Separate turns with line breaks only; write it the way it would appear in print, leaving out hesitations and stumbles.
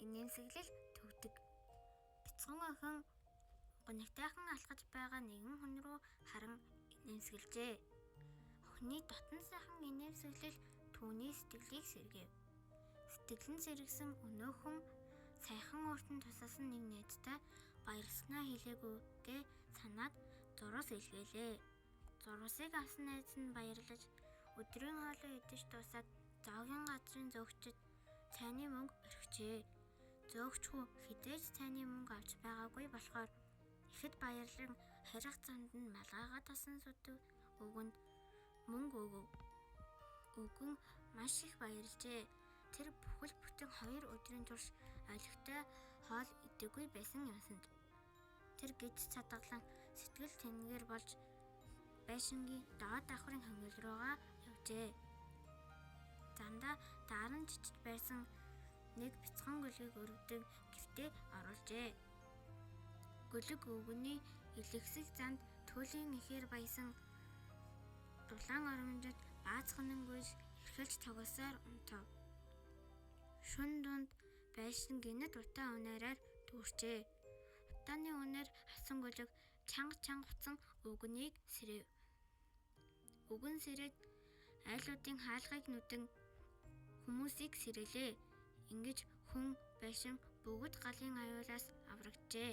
Инээмсэглэл төгдөг. Бяцхан охин гунигтайхан алхаж байгаа нэгэн хүн рүү харан инээмсэглэжээ. Охины дотн сайхан инээмсэглэл түүний сэтгэлийг сэргээв. Сэтгэл нь сэргэсэн өнөөхөн саяхан өөрт нь тусалсан нэг найзтай баярласнаа хэлээгүйгээ санаад зурус илгээлээ. Зурусыг авсан найз нь баярлаж өдрийн хоолоо идэж дуусаад зоогийн газрын зөөгчид цайны мөнгө орхижээ. Зөөгч хүү хэзээ ч цайны мөнгө авч байгаагүй болохоор ихэд баярлан харих замд нь малгайгаа тасан сүдэг өвгөнд мөнгө өгөв. Өвгөн маш их баярлажээ. Тэр бүхэл бүтэн 2 өдрийн турш олигтой хоол идээгүй байсан юмсанд. Тэр гидс цадгалан сэтгэл тэнгэр болж байшингийн доод давхрын хонгил руугаа явжээ. Замдаа даран чичиж байсан нэг бяцхан гөлгийг өргөдөн гэртээ оруулжээ. Гөлөг өвгөний элэгсэг замд төлөлийн ихээр баясан дулаан оромжид баазханан гүйж эрхэлж тоглосоор унтав. Шөнө дунд байшин гэнэт утаа үнээрээр дүүрчээ. Утааны үнээр авсан гөлөг чанга чанга уцсан өвгөнийг сэрэв. Өвгөн сэрээд айлуудын хаалгыг нүдэн хүмүүсийг сэрээлээ. Ингэж хүн байшин бүгд галын аюулаас аврагджээ.